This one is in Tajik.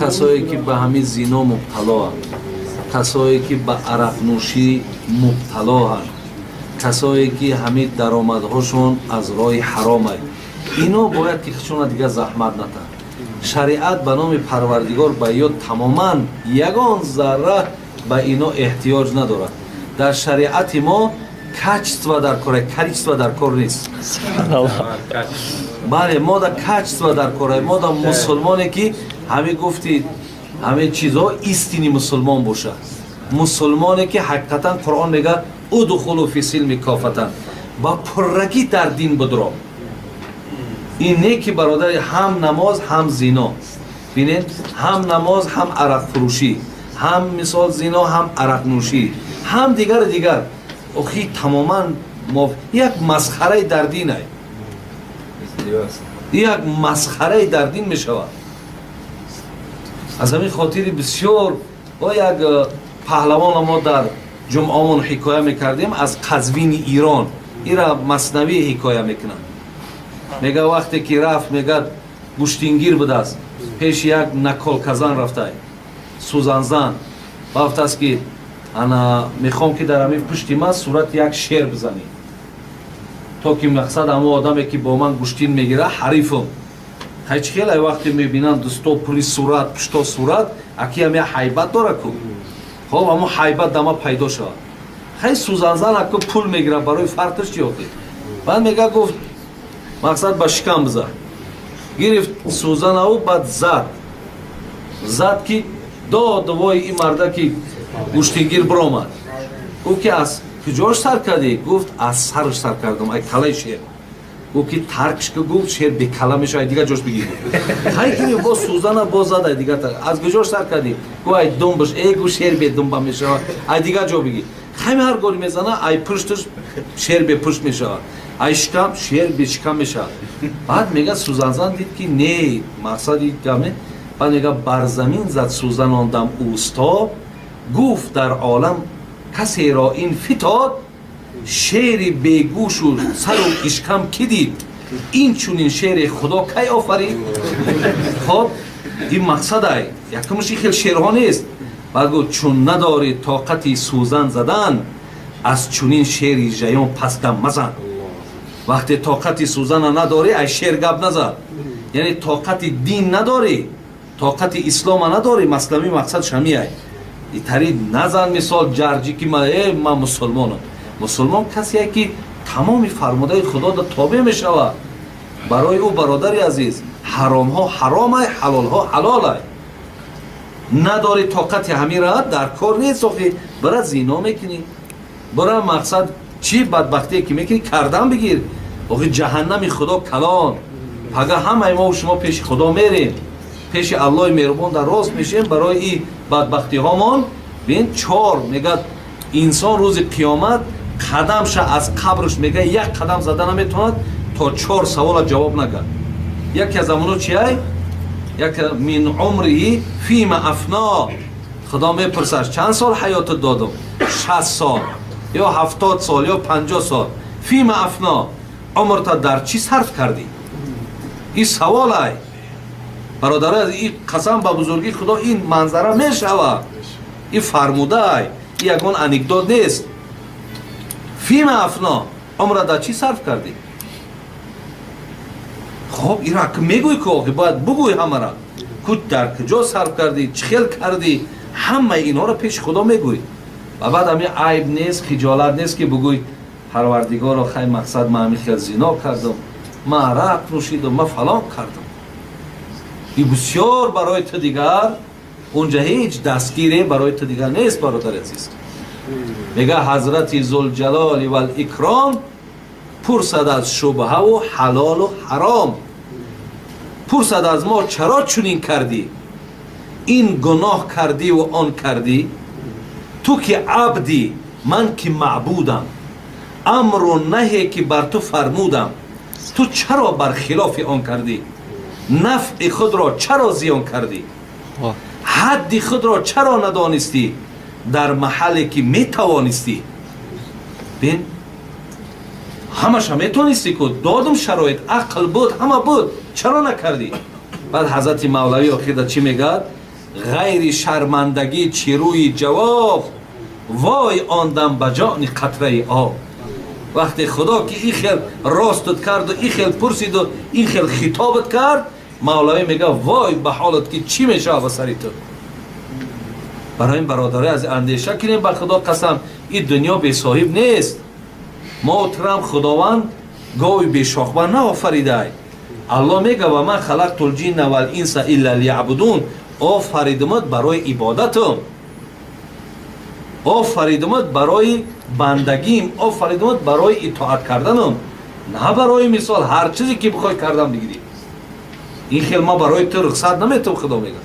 Касое ки ба ҳамин зино мубталоанд, касое ки ба арақнӯшӣ мубталоанд, касое ки ҳамин даромадҳошон аз роҳи ҳаромай, ино бояд ки худшона дигар заҳмат натанд. Шариат ба номи Парвардигор ба ё тамоман ягон зарра ба ино эҳтиёҷ надорад. Дар шариати мо качество дар кор, количество дар кор нест. Бале, мо да качество дар кор. Мо да мусулмоне ки ҳамин гуфти, ҳамин чизҳо, истинный мусулмон бошад, мусулмоне ки ҳақиқатан Қуръон мега: ادخلوا في السلم كافة, ба пуррагӣ дар дин будро. Ин не ки, бародари, ҳам намоз, ҳам зино. Бинед, ҳам намоз, ҳам арақфурӯшӣ, ҳам мисол зино, ҳам арақнӯшӣ, ҳам дигару дигар. Охи, тамоман як масхараи дар динай, як масхараи дар дин мешавад. Аз ҳамин хотири бисёр бо як паҳлавона мо дар ҷумъамон ҳикоя мекардем аз Қазвини Ирон. Ира маснавӣ ҳикоя мекунанд. Мега, вақте ки рафт, мега, гӯштингир будааст, пеши як наколказан рафтай, сӯзанзан. Рафтааст ки ана мехоҳам ки дар ҳамин пушти ман сурати як шер бизанӣ, то ки мақсад ҳамон одаме ки бо ман гӯштин мегира, ҳарифам. Хай, чӣ хеле вақте мебинанд дӯсто, пури сурат, пушто сурат, акиам як ҳайбат дора ку. Хоб, ҳамон ҳайбат дама пайдо шавад. Хай, сӯзанзан аку пул мегира, барои фарқаш чи охи? Баъд мега, гуфт, мақсад ба шикам бизад. Гирифт сӯзанаву баъд зад, зад ки дод вой, ин марда ки гӯштингир биромад. Гуфт ки аз куҷош сар кардӣ? Гуфт, аз сараш сар кардам, ай калаи шер. Гуфт ки таркш ка. Гуфт, шер бекала мешава, ай дигар ҷош бигир. Хай, ки бо сӯзана боз зад, ай дигар. Аз куҷош сар кардӣ? Гуфт, ай думбаш. Э, гуфт, шер бедумба мешава, ай дигар ҷо бигир. Хай, ҳар гори мезана, ай пушташ, шер бепушт мешавад, ай шикам, шер бешикам мешавад. Баъд мега, сӯзанзан дид ки не, мақсади гаме. Баъд мега, бар замин зад сӯзан он дам усто, гуфт: дар олам касеро ин фитод? Шери бегӯшу сару ишкам кӣ дид? Ин чунин шере Худо кай офарид? Хоб, ин мақсадай якумш ин хел шерҳо нест. Баъд гуфт: чун надорӣ тоқати сӯзан задан, аз чунин шери жаён пас дам мазан. Вақте тоқати сӯзана надорӣ, ай шер гап назад. Яъне тоқати дин надорӣ, тоқати ислома надорӣ. Маслами мақсад шамиай итари назан. Мисол ҷарҷӣ ки ман мусулмонам. Мусулмон касие ки тамоми фармудаи Худода тобеъ мешавад. Барои ӯ, бародари азиз, ҳаромҳо ҳаромай, ҳалолҳо ҳалолай. Надори тоқати ҳамира, дар кор нест. Охи, бара зино мекунӣ, бара мақсад чӣ бадбахтие ки мекунӣ, кардан бигир. Охи, ҷаҳаннами Худо калон. Пага ҳамаи мо шумо пеши Худо мерем, пеши Аллоҳи меҳрубон дар рост мешем барои и бадбахтиҳомон. Бин, чор мегӯяд, инсон рӯзи қиёмат қадамша аз қабрш, мега, як қадам зада наметавонад, то чор савола ҷавоб нагад. Яке аз амоно чиай? Як من عمره فيما أفناه. Худо мепурсад: чанд сол ҳаётат додум? 60 сол ё 70 сол ё 50 сол. فيما أفناه, умрта дар чӣ сарф кардӣ? Ин саволай, бародари. И қасам ба бузургии Худо, ин манзара мешавад. Ин фармудаай, ин ягон анекдот нест. فيما أفناه, умра дар чӣ сарф кардӣ? Хоб, ира мегӯй ку, охи бояд бугӯй ҳамара ку, дар куҷо сарф кардӣ, чӣ хел кардӣ, ҳамаи инҳоро пеши Худо мегӯй. Ва баъд ҳами айб нест, хиҷолат нест ки бугӯй: Парвардигоро, хай, мақсад, ман ҳами хел зино кардам, ман арақ нӯшидам, ман фалон кардам. И бисёр барои ту дигар унҷа ҳеҷ дастгире барои ту дигар нест, бародари азиз. Мега, ҳазрати Зулҷалоли вал-Икром пурсад аз шубҳаву ҳалолу ҳаром, пурсад аз мо: чаро чунин кардӣ, ин гуноҳ кардиву он кардӣ? Ту ки абдӣ, ман ки маъбудам, амру наҳе ки бар ту фармудам, ту чаро бар хилофи он кардӣ? Нафъи худро чаро зиён кардӣ? Ҳадди худро чаро надонистӣ дар маҳалле ки метавонистӣ? Бин, ҳамаша метонистӣ ку, додум шароит, ақл буд, ҳама буд, чаро накардӣ? Баъд ҳазрати Мавлавӣ охирда чӣ мегӯяд? Ғайри шармандагӣ чӣ рӯи ҷавоб, вой он дам ба ҷони қатраи об. Вақте Худо ки ин хел ростут карду, ин хел пурсиду, ин хел хитобат кард, Мавлавӣ мега: вой ба ҳолат, ки чӣ мешавад ба сари ту. Барои ин, бародари, аз андеша кунем. Ба Худо қасам, ин дунё бесоҳиб нест. Мо турам Худованд гови бешохба наофаридай. Аллоҳ мега: ва ма халақтул ҷинна вал инса илла лияъбудун. Офаридумат барои ибодатум, офаридумат барои бандагим, офаридумат барои итоат карданум, на барои мисол ҳар чизе ки бихоҳӣ кардан бигирӣ. Ин хел ма барои ту рухсат наметавам, Худо мега.